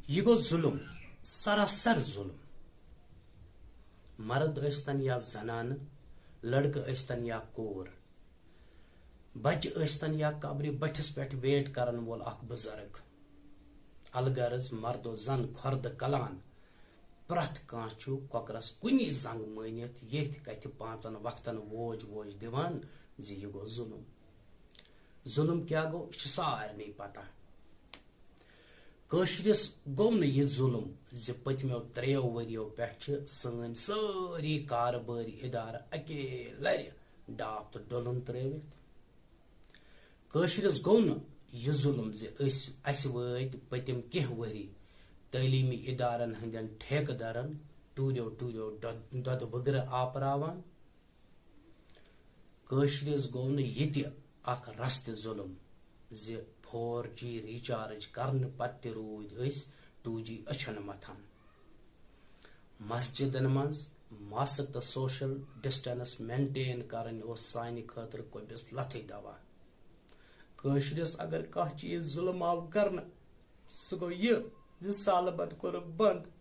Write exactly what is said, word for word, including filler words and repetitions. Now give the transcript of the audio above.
یہِ گوٚو ظُلُم، سراسر ظُلُم۔ مرد ٲسۍتن یا زنانہٕ، لڑکہٕ ٲسۍتن یا کوٗر، بچہٕ ٲسۍتن یا قبرِ بٔٹھِس پٮ۪ٹھ wait کرن وول اکھ بُزرگ۔ الغرض مرد و زن، کھۄر تہٕ کلان، پرٛٮ۪تھ کانٛہہ چھُ کۄکرس کُنی زنٛگ مٲنِتھ ییٚتھۍ کتھِ پانٛژن وقتن ووج ووج دِوان زِ یہِ گوٚو ظُلُم۔ ظُلُم کیٛاہ گوٚو، یہِ چھُ سارنٕے پتہ۔ کٲشرِس گوٚو نہٕ یہِ ظُلُم زِ پٔتمیو ترٛیٚیو ؤرِیو پٮ۪ٹھ چھِ سٲنۍ سٲری کارٕبٲرۍ اِدارٕ اَکے لَرِ ڈاپھ تہٕ ڈُلُن ترٛٲوِتھ؟ کٲشرِس گوٚو نہٕ یہِ ظُلُم زِ أسۍ، اَسہِ وٲتۍ پٔتِم کینٛہہ ؤری تعلیٖمی اِدارَن ہٕنٛدٮ۪ن ٹھیکہٕ دَرَن ٹوٗرِیو ٹوٗرِیو دۄد-، دۄدٕ بٕگرٕ آپراوان؟ کٲشرِس گوٚو نہٕ یہِ تہِ اکھ رستہٕ ظُلُم زِ فور جی recharge کرنہٕ پتہٕ تہِ روٗدۍ أسۍ ٹوٗ جی أچھن متھان۔ مسجدن منٛز mask تہٕ social distance maintain کرٕنۍ اوس سانہِ خٲطرٕ کۄبِس لتھٕے دوا۔ کٲشرِس اگر کانٛہہ چیٖز ظُلُم آو کرنہٕ، سُہ گوٚو یہِ زِ سالہٕ بتہٕ کوٚرُکھ بنٛد۔